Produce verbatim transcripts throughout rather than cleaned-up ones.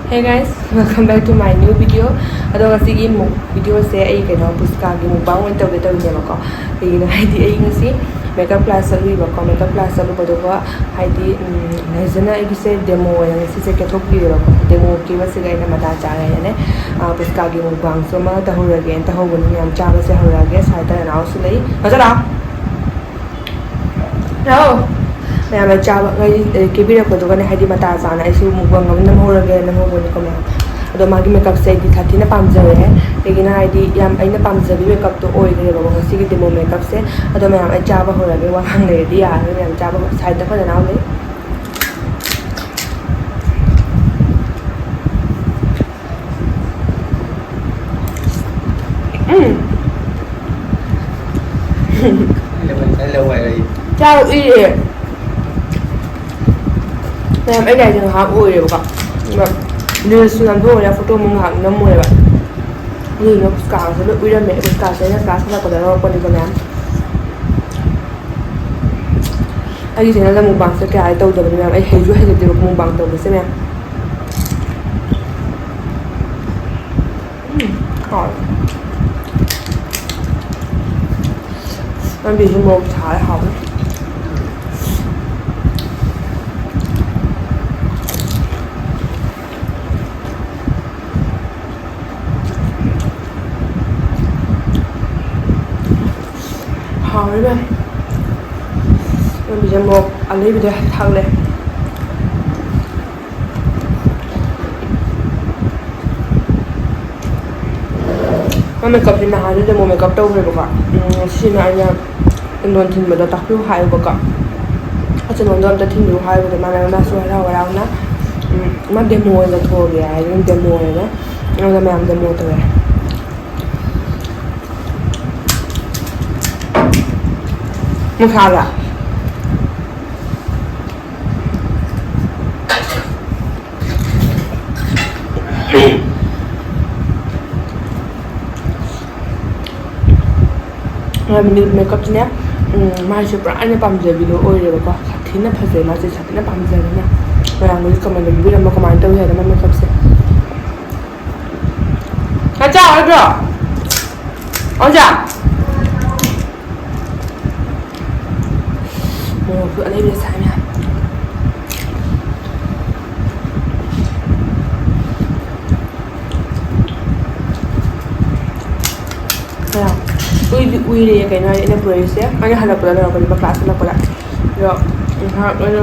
Hey guys, welcome back to my new video. ꯑꯗꯣ ꯉꯁꯤꯒꯤ ꯃꯨꯛ ꯚꯤꯗꯤꯑꯣꯁꯦ ꯑꯩ ꯀꯩꯅꯣ ꯄꯨꯁꯀꯥꯒꯤ ꯃꯨꯛꯕꯥꯡ ꯑꯣꯏꯅ ꯇꯧꯒꯦ ꯇꯧꯔꯤꯅꯦꯕꯀꯣ꯫ ꯀꯩꯒꯤꯅꯣ ꯍꯥꯏꯗꯤ ꯑꯩ ꯉꯁꯤ ꯃꯦꯀꯞ ꯀ꯭ꯂꯥꯁ ꯆꯠꯂꯨꯏꯕꯀꯣ꯫ ꯃꯦꯀꯞ ꯀ꯭ꯂꯥꯁ ꯆꯠꯂꯨꯕꯗꯨꯒ ꯍꯥꯏꯗꯤ ꯅꯖꯅ ꯑꯩꯒꯤꯁꯦ ꯗꯦꯃꯣ ꯑꯣꯏꯅ ꯉꯁꯤꯁꯦ ꯀꯦꯊꯣꯛꯄꯤꯔꯦꯕꯀꯣ꯫ ꯗꯦꯃꯣ ꯀꯦꯕꯁꯤꯒ ꯑꯩꯅ ꯃꯇꯥ ꯆꯥꯔꯦꯅꯅꯦ ꯄꯨꯁꯀꯥꯒꯤ ꯃꯨꯛꯕꯥꯡꯁꯨ ꯑꯃ ꯇꯧꯍꯧꯔꯒꯦꯅ ꯇꯧꯍꯧꯕꯅꯤ꯫ ꯃꯌꯥꯝ ꯆꯥꯕꯁꯦ ꯍꯧꯔꯛꯑꯒꯦ꯫ ꯁꯥꯏꯠꯇ ꯅꯅꯥꯎꯁꯨ ꯂꯩ꯫ ꯅꯖꯅ! ꯂꯥꯛꯑꯣ꯫ ꯃꯌꯥꯝꯅ ꯆꯥꯕ ꯉꯩ ꯀꯦꯕꯤꯔꯛꯄꯗꯨꯒꯅꯦ ꯍꯥꯏꯗꯤ ꯃꯇꯥ ꯆꯥꯅ ꯑꯩꯁꯨ ꯃꯨꯛꯕꯥꯡ ꯑꯃ ꯅꯝꯍꯧꯔꯒꯦ ꯅꯝꯍꯧꯕꯅꯤꯀꯣ ꯃꯌꯥꯝ꯫ ꯑꯗꯣ ꯃꯥꯒꯤ ꯃꯦꯀꯞꯁꯦ ꯑꯩꯗꯤ ꯁꯥꯊꯤꯅ ꯄꯥꯝꯖꯔꯦ꯫ ꯀꯩꯒꯤꯅꯣ ꯍꯥꯏꯗꯤ ꯌꯥꯝ ꯑꯩꯅ ꯄꯥꯝꯖꯕꯤ ꯃꯦꯀꯞꯇꯣ ꯑꯣꯏꯈ꯭ꯔꯦꯕꯀꯣ ꯉꯁꯤꯒꯤ ꯗꯦꯃꯣ ꯃꯦꯀꯞꯁꯦ꯫ ꯑꯗꯣ ꯃꯌꯥꯝ ꯑꯩ ꯆꯥꯕ ꯍꯧꯔꯒꯦ꯫ ꯋꯥ ꯉꯥꯡ ꯂꯩꯔꯗꯤ ꯌꯥꯔꯔꯣꯏ꯫ ꯃꯌꯥꯝ ꯆꯥꯕ ꯍꯧꯔ ꯁꯥꯏꯠꯇ ꯑꯩꯈꯣꯏ ꯅꯅꯥꯎ ꯂꯩ꯫ ꯎꯝ꯫ ꯆꯥꯔꯛꯏꯌꯦ꯫ ꯃꯌꯥꯝ ꯑꯩꯅ ꯍꯥꯏꯁꯦ ꯉꯥꯏꯍꯥꯛ ꯑꯣꯏꯔꯦꯕꯀꯣ꯫ ꯑꯗꯨꯒ ꯔꯤꯜꯁꯁꯨ ꯅꯝꯊꯣꯛꯎꯔꯦ, ꯐꯣꯇꯣ ꯑꯃꯨꯛ ꯉꯥꯏꯍꯥꯛ ꯅꯝꯃꯨꯔꯦꯕ꯫ ꯑꯗꯨꯗꯨꯅ ꯀꯥꯁꯦ ꯂꯣꯏ ꯎꯏꯔꯝꯃꯦ꯫ ꯑꯩ ꯀꯥꯁꯦ ꯑꯩꯅ ꯀ꯭ꯂꯥꯁ ꯍꯜꯂꯛꯄꯗ ꯂꯧꯔꯛꯄꯅꯤꯀꯣ ꯃꯌꯥꯝ꯫ ꯑꯩꯒꯤ ꯆꯦꯅꯦꯜꯗ ꯃꯨꯛꯕꯥꯡꯁꯦ ꯀꯌꯥ ꯇꯧꯗꯕꯅꯤ ꯃꯌꯥꯝ꯫ ꯑꯩ ꯍꯩꯁꯨ ꯍꯩꯖꯗꯦꯕ ꯃꯨꯛꯕꯥꯡ ꯇꯧꯕꯁꯦ ꯃꯌꯥꯝ꯫ ꯎꯝ, ꯍꯥꯎꯋꯦ꯫ ꯅꯪꯒꯤꯁꯨ ꯃꯣꯔꯣꯛ ꯁꯥꯔꯦ, ꯍꯥꯎꯋꯦ꯫ ꯍꯥꯎꯔꯦ ꯃꯌꯥꯝ꯫ ꯅꯪꯒꯤꯁꯦ ꯃꯣꯔꯣꯛ ꯑꯂꯩꯕꯤꯗ ꯊꯥꯛꯂꯦ꯫ ꯃꯥ ꯃꯦꯀꯞꯁꯦ ꯅꯍꯥꯟꯁꯨ ꯗꯦꯃꯣ ꯃꯦꯀꯞ ꯇꯧꯈ꯭ꯔꯦꯕꯀꯣ꯫ ꯎꯝ, ꯁꯤꯅ ꯑꯩꯅ ꯆꯟꯗꯣꯟ ꯊꯤꯟꯕꯗꯣ ꯇꯥꯛꯄꯤꯌꯨ ꯍꯥꯏꯌꯦꯕꯀꯣ꯫ ꯆꯟꯗꯣꯟꯗꯣ ꯑꯝꯇ ꯊꯤꯟꯕꯤꯌꯨ ꯍꯥꯏꯕꯗ ꯃꯥꯅ, ꯃꯥꯁꯨ ꯍꯔꯥꯎ ꯍꯔꯥꯎꯅ, ꯎꯝ, ꯃꯥ ꯗꯦꯃꯣ ꯑꯣꯏꯅ ꯊꯣꯛꯑꯒꯦ ꯍꯥꯏꯗꯅ ꯗꯦꯃꯣ ꯑꯣꯏꯅ ꯑꯩꯉꯣꯟꯗ ꯃꯌꯥꯝ ꯗꯦꯃꯣ ꯇꯧꯔꯦ꯫ ꯃꯨꯛ ꯁꯥꯕ꯭ꯔꯥ? ꯃꯦꯀꯞꯁꯤꯅꯦ, ꯎꯝ, ꯃꯥꯏꯁꯦ ꯄꯨꯔꯥ ꯑꯩꯅ ꯄꯥꯝꯖꯕꯤꯗꯣ ꯑꯣꯏꯔꯦꯕꯀꯣ꯫ ꯁꯥꯊꯤꯅ ꯐꯖꯩ ꯃꯥꯁꯦ, ꯁꯥꯊꯤꯅ ꯄꯥꯝꯖꯔꯦꯅꯦ꯫ ꯃꯌꯥꯝꯒꯤꯁꯨ ꯀꯃꯦꯟꯗ ꯄꯤꯕꯤꯔꯝꯕ ꯀꯃꯥꯏꯅ ꯇꯧꯏ ꯍꯥꯏꯗꯅ ꯃꯦꯀꯞꯁꯦ꯫ ꯅꯆꯥ ꯑꯣꯏꯕ꯭ꯔꯣ? ꯑꯣꯖꯥ꯫ ꯃꯣꯔꯣꯛꯁꯨ ꯑꯅꯩꯕꯤꯗ ꯁꯥꯏ ꯃꯌꯥꯝ꯫ ꯀꯌꯥ? ꯎꯏꯗꯤ ꯎꯏꯔꯦ, ꯀꯩꯅꯣ ꯍꯥꯏꯗꯤ ꯑꯩꯅ ꯄꯨꯔꯛꯏꯁꯦ꯫ ꯑꯩꯅ ꯍꯜꯂꯛꯄꯗ ꯂꯧꯔꯛꯄꯅꯦꯕ, ꯀ꯭ꯂꯥꯁ ꯍꯜꯂꯛꯄꯗ꯫ ꯑꯗꯣ ꯉꯥꯏꯍꯥꯛ ꯑꯩꯅ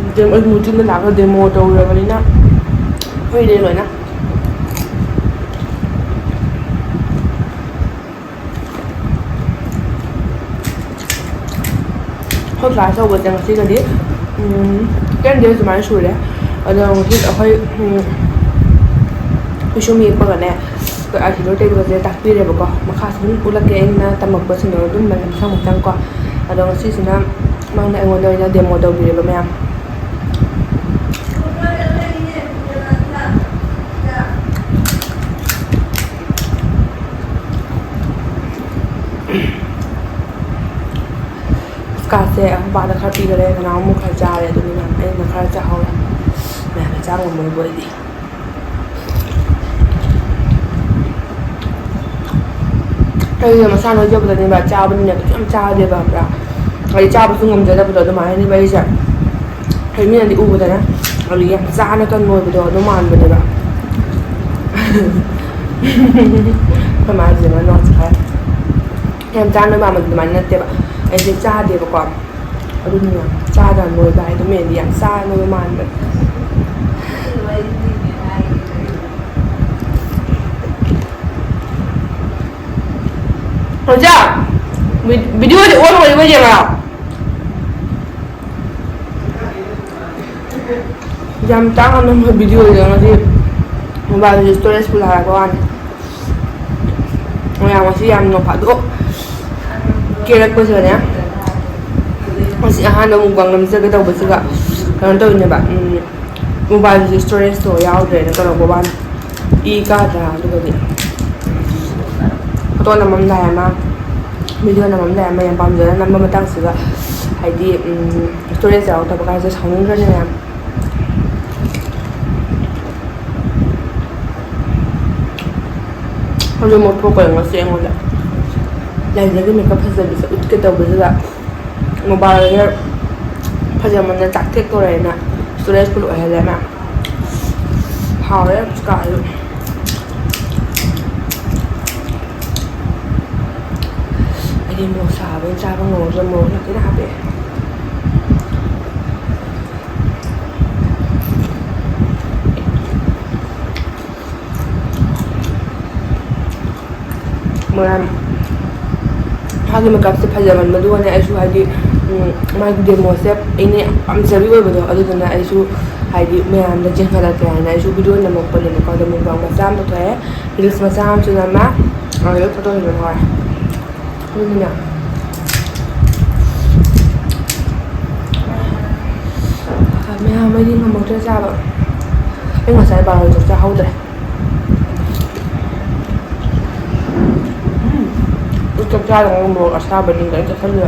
ꯑꯗꯨꯝ ꯑꯩ ꯃꯨꯇꯨꯝꯗ ꯂꯥꯛꯑꯒ ꯗꯦꯃꯣ ꯇꯧꯔꯨꯔꯕꯅꯤꯅ ꯍꯨꯏꯔꯦ ꯂꯣꯏꯅ꯫ ꯑꯩꯈꯣꯏ ꯀ꯭ꯂꯥꯁ ꯇꯧꯕꯁꯦ ꯉꯁꯤꯒꯗꯤ, ꯎꯝ, ten days ꯑꯗꯨꯃꯥꯏꯅ ꯁꯨꯔꯦ꯫ ꯑꯗꯣ ꯉꯁꯤ ꯑꯩꯈꯣꯏ, ꯎꯝ, ꯄꯤꯁꯨꯝ ꯌꯦꯛꯄꯒꯅꯦ, ꯑꯩꯈꯣꯏ eyeshadow ꯇꯩꯕꯒꯁꯦ ꯇꯥꯛꯄꯤꯔꯦꯕꯀꯣ꯫ ꯃꯈꯥ ꯁꯨꯝ ꯎꯠꯂꯛꯀꯦ ꯑꯩꯅ ꯇꯝꯃꯛꯄꯁꯤꯡꯗꯣ ꯑꯗꯨꯝ ꯃꯊꯪ ꯃꯊꯪ ꯀꯣ꯫ ꯑꯗꯣ ꯉꯁꯤꯁꯤꯅ ꯃꯥꯅ ꯑꯩꯉꯣꯟꯗ ꯑꯣꯏꯅ ꯗꯦꯃꯣ ꯇꯧꯕꯤꯔꯦꯕ ꯃꯌꯥꯝ꯫ ꯀꯥꯁꯦ ꯑꯩꯈꯣꯏ ꯕꯥꯗ ꯈꯔ ꯄꯤꯈꯔꯦ, ꯅꯅꯥꯎ ꯑꯃꯨꯛ ꯈꯔ ꯆꯥꯔꯦ, ꯑꯗꯨꯅ ꯑꯩꯅ ꯈꯔ ꯆꯥꯍꯧꯔꯦ꯫ ꯃꯌꯥꯝꯅ ꯆꯥ ꯉꯝꯃꯣꯏꯕ ꯑꯩꯗꯤ꯫ ꯑꯩꯁꯦ ꯃꯁꯥ ꯅꯣꯏꯖꯕꯗꯅꯦꯕ, ꯆꯥꯕꯅꯤꯅ ꯀꯩꯁꯨ ꯌꯥꯝ ꯆꯥꯗꯦꯕ, ꯈꯪꯕ꯭ꯔꯥ? ꯑꯩ ꯆꯥꯕꯁꯨ ꯉꯝꯖꯗꯕꯗꯣ ꯑꯗꯨꯃꯥꯏꯅꯅꯦꯕ ꯑꯩꯁꯦ꯫ ꯑꯩ ꯃꯤꯅꯗꯤ ꯎꯕꯗꯅꯦ, ꯑꯗꯨ ꯌꯥꯝ ꯆꯥꯅ ꯀꯟ ꯅꯣꯏꯕꯗꯣ ꯑꯗꯨ ꯃꯥꯟꯕꯅꯦꯕ꯫ ꯑꯩꯈꯣꯏ ꯃꯥꯁꯤꯅ ꯅꯣꯠꯁ ꯈꯔ ꯌꯥꯝ ꯆꯥꯅ ꯃꯥꯟꯕꯗꯣ ꯑꯗꯨꯃꯥꯏꯅ ꯅꯠꯇꯦꯕ꯫ ꯑꯩꯁꯦ ꯆꯥꯗꯦꯕꯀꯣ꯫ ꯑꯗꯨꯅꯤꯅ ꯆꯥꯗ ꯅꯣꯏꯕ ꯍꯥꯏꯗꯣ ꯃꯤꯅꯗꯤ ꯌꯥꯝ ꯆꯥꯅ ꯅꯣꯏꯕ ꯃꯥꯟꯕꯅꯦ꯫ ꯍꯧꯖꯤꯛ ꯚꯤ-, ꯚꯤꯗꯤꯑꯣꯗꯤ ꯑꯣꯟ ꯑꯣꯏꯔꯤꯕ ꯌꯦꯡꯉꯣ꯫ ꯌꯥꯝ ꯇꯥꯡꯅ ꯅꯝꯕ ꯚꯤꯗꯤꯑꯣ ꯌꯦꯡꯉꯗꯤ ꯃꯣꯕꯥꯏꯜꯁꯦ ꯁ꯭ꯇꯣꯔꯦꯖ ꯐꯨꯜ ꯍꯥꯏꯔꯛꯄ ꯋꯥꯅꯤ꯫ ꯃꯌꯥꯝ ꯉꯁꯤ ꯌꯥꯝ ꯅꯣꯡꯐꯥꯗꯣꯛ ꯀꯦꯔꯛꯄꯁꯤꯗꯅꯦ, ꯉꯁꯤ ꯑꯍꯥꯟꯕ mukbang ꯅꯝꯖꯒꯦ ꯇꯧꯕꯁꯤꯒ ꯀꯩꯅꯣ ꯇꯧꯔꯤꯅꯦꯕ, ꯎꯝ, ꯃꯣꯕꯥꯏꯜꯁꯦ ꯁ꯭ꯇꯣꯔꯦꯖꯇꯣ ꯌꯥꯎꯗ꯭ꯔꯦꯅ ꯇꯧꯔꯛꯄ ꯋꯥꯅꯤ꯫ ꯏ ꯀꯥꯗ꯭ꯔꯥ? ꯑꯗꯨꯒꯗꯤ ꯐꯣꯇꯣ ꯅꯝꯃꯝꯗꯥꯏ ꯑꯃ, ꯚꯤꯗꯤꯑꯣ ꯅꯝꯃꯝꯗꯥꯏ ꯑꯃ ꯌꯥꯝ ꯄꯥꯝꯖꯅ ꯅꯝꯕ ꯃꯇꯥꯡꯁꯤꯒ, ꯍꯥꯏꯗꯤ, ꯎꯝ, ꯁ꯭ꯇꯣꯔꯦꯖ ꯌꯥꯎꯔꯛꯇꯕ ꯀꯥꯏꯁꯦ ꯁꯥꯎꯅꯤꯡꯗ꯭ꯔꯅꯦ ꯃꯌꯥꯝ? ꯑꯗꯨ ꯃꯣꯠꯊꯣꯛꯄ ꯉꯁꯤ ꯑꯩꯉꯣꯟꯗ꯫ ꯂꯥꯏꯖꯒꯤ ꯃꯦꯀꯞ ꯐꯖꯕꯤꯁꯦ ꯎꯠꯀꯦ ꯇꯧꯕꯁꯤꯗ ꯃꯣꯕꯥꯏꯜꯁꯦ ꯐꯖꯃꯟꯗ ꯆꯥꯛꯊꯦꯛꯇꯣꯔꯦꯅ ꯁ꯭ꯇꯣꯔꯦꯖ ꯐꯨꯜ ꯑꯣꯏꯍꯜꯂꯦꯅ꯫ ꯍꯥꯎꯔꯦ ꯆꯤꯀꯥꯁꯨ꯫ ꯑꯩꯗꯤ ꯃꯣꯔꯣꯛ ꯁꯥꯕꯅ ꯆꯥꯕ ꯉꯝꯃꯛꯇ꯭ꯔꯦ, ꯃꯣꯔꯣꯛ ꯌꯥꯝ ꯊꯤꯅ ꯍꯥꯞꯄꯛꯑꯦ꯫ ꯃꯌꯥꯝ ꯃꯥꯒꯤ ꯃꯦꯀꯞꯁꯦ ꯐꯖꯃꯟꯕꯗꯨꯒꯅꯦ ꯑꯩꯁꯨ ꯍꯥꯏꯗꯤ, ꯎꯝ, ꯃꯥꯒꯤ ꯗꯦꯃꯣꯁꯦ ꯑꯩꯅ ꯌꯥꯝ ꯄꯥꯝꯖꯕꯤ ꯑꯣꯏꯕꯗꯣ, ꯑꯗꯨꯗꯨꯅ ꯑꯩꯁꯨ ꯍꯥꯏꯗꯤ ꯃꯌꯥꯝꯗ ꯆꯦꯟꯈꯠꯂꯛꯀꯦ ꯍꯥꯏꯅ ꯑꯩꯁꯨ ꯚꯤꯗꯤꯑꯣ ꯅꯝꯃꯛꯄꯅꯦꯕꯀꯣ꯫ ꯑꯗꯣ ꯃꯨꯛꯕꯥꯡ ꯃꯆꯥ ꯑꯃ ꯄꯨꯊꯣꯛꯑꯦ, ꯔꯤꯜꯁ ꯃꯆꯥ ꯑꯃꯁꯨ ꯅꯝꯃꯦ, ꯑꯗꯨꯗ ꯐꯣꯇꯣꯁꯨ ꯅꯝꯍꯧꯔꯦ꯫ ꯑꯗꯨꯅ ꯃꯌꯥꯝ ꯑꯩꯗꯤ ꯉꯝꯃꯛꯇ꯭ꯔꯦ ꯆꯥꯕ꯫ ꯑꯩ ꯉꯁꯥꯏ ꯕꯥꯔꯣ ꯆꯥꯛ ꯆꯥꯍꯧꯗ꯭ꯔꯦ꯫ ꯎꯝ꯫ ꯑꯩ ꯆꯥꯛ ꯆꯥꯗ꯭ꯔꯤꯉꯩ ꯃꯣꯔꯣꯛ ꯑꯁꯥꯕꯅꯤꯅ ꯑꯩ ꯆꯥꯁꯜꯂꯦ꯫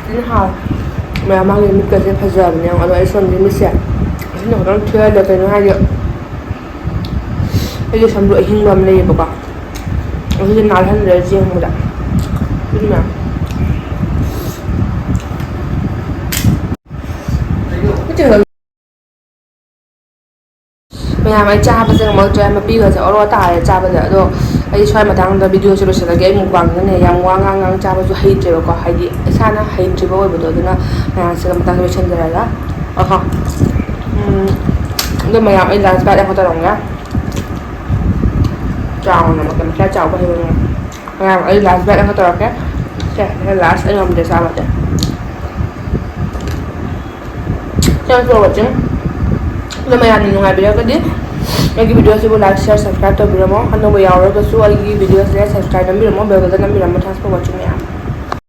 ꯐꯖꯅ ꯍꯥꯎꯋꯦ꯫ ꯃꯌꯥꯝ ꯃꯥꯒꯤ ꯃꯤꯠꯀꯁꯦ ꯐꯖꯕꯅꯦ ꯌꯦꯡꯉꯣ꯫ ꯑꯗꯣ ꯑꯩ ꯁꯣꯝꯒꯤ ꯃꯤꯠꯁꯦ ꯁꯤꯅ ꯈꯤꯇꯪ ꯊꯤꯍꯜꯂꯦ꯫ ꯀꯩꯅꯣ ꯍꯥꯏꯗꯤ ꯑꯩꯒꯤ ꯁꯝꯗꯣ ꯑꯍꯤꯡꯕ ꯑꯃ ꯂꯩꯌꯦꯕꯀꯣ, ꯑꯗꯨꯗꯤ ꯅꯥꯜꯍꯟꯗ꯭ꯔꯦ ꯌꯦꯡꯕꯗ꯫ ꯑꯗꯨꯅ ꯃꯌꯥꯝ, ꯑꯩ ꯆꯥꯕꯁꯦ ꯉꯝꯃꯛꯇ꯭ꯔꯦ, ꯃꯄꯤꯒꯁꯦ ꯑꯣꯔꯣ ꯇꯥꯔꯦ ꯆꯥꯕꯗ꯫ ꯑꯗꯣ ꯑꯩ ꯁ꯭ꯋꯥꯏ ꯃꯇꯥꯡꯗ ꯚꯤꯗꯤꯑꯣꯁꯦ ꯂꯣꯏꯁꯤꯜꯂꯒꯦ꯫ ꯑꯩ ꯃꯨꯛꯕꯥꯡꯗꯅꯦ ꯌꯥꯝ ꯋꯥ ꯉꯥꯡ ꯉꯥꯡ ꯆꯥꯕꯁꯨ ꯍꯩꯇ꯭ꯔꯦꯕꯀꯣ, ꯍꯥꯏꯗꯤ ꯏꯁꯥꯅ ꯍꯩꯇ꯭ꯔꯤꯕ ꯑꯣꯏꯕꯗꯣ꯫ ꯑꯗꯨꯅ ꯃꯌꯥꯝꯁꯦ ꯃꯇꯥꯡ ꯂꯣꯏꯁꯤꯟꯖꯔꯒ ꯑꯍꯣ꯫ ꯎꯝ, ꯑꯗꯣ ꯃꯌꯥꯝ, ꯑꯩ ꯂꯥꯁ ꯕꯥꯏꯠ ꯑꯃ ꯇꯧꯔꯝꯒꯦ꯫ ꯆꯥꯎꯅ ꯃꯇꯝ ꯈꯔ ꯆꯥꯎꯕ ꯍꯩꯕ ꯉꯝ-, ꯃꯌꯥꯝ, ꯑꯩ ꯂꯥꯁ ꯕꯥꯏꯠ ꯑꯃ ꯇꯧꯔꯛꯀꯦ꯫ ꯁꯦ, ꯂꯥꯁ ꯑꯩ ꯉꯝꯗ꯭ꯔꯦ ꯆꯥꯕꯁꯦ꯫ Thanks for watching. ꯑꯗꯣ ꯃꯌꯥꯝꯅ ꯅꯨꯡꯉꯥꯏꯕꯤꯔꯒꯗꯤ ꯑꯩꯒꯤ ꯚꯤꯗꯤꯑꯣꯁꯤꯕꯨ like, share, subscribe ꯇꯧꯕꯤꯔꯝꯃꯣ꯫ ꯑꯅꯧꯕ ꯌꯥꯎꯔꯒꯁꯨ ꯑꯩꯒꯤ ꯚꯤꯗꯤꯑꯣꯁꯦ subscribe ꯅꯝꯕꯤꯔꯝꯃꯣ, bell the ꯅꯝꯕꯤꯔꯝꯃꯣ꯫ Thanks for watching ꯃꯌꯥꯝ꯫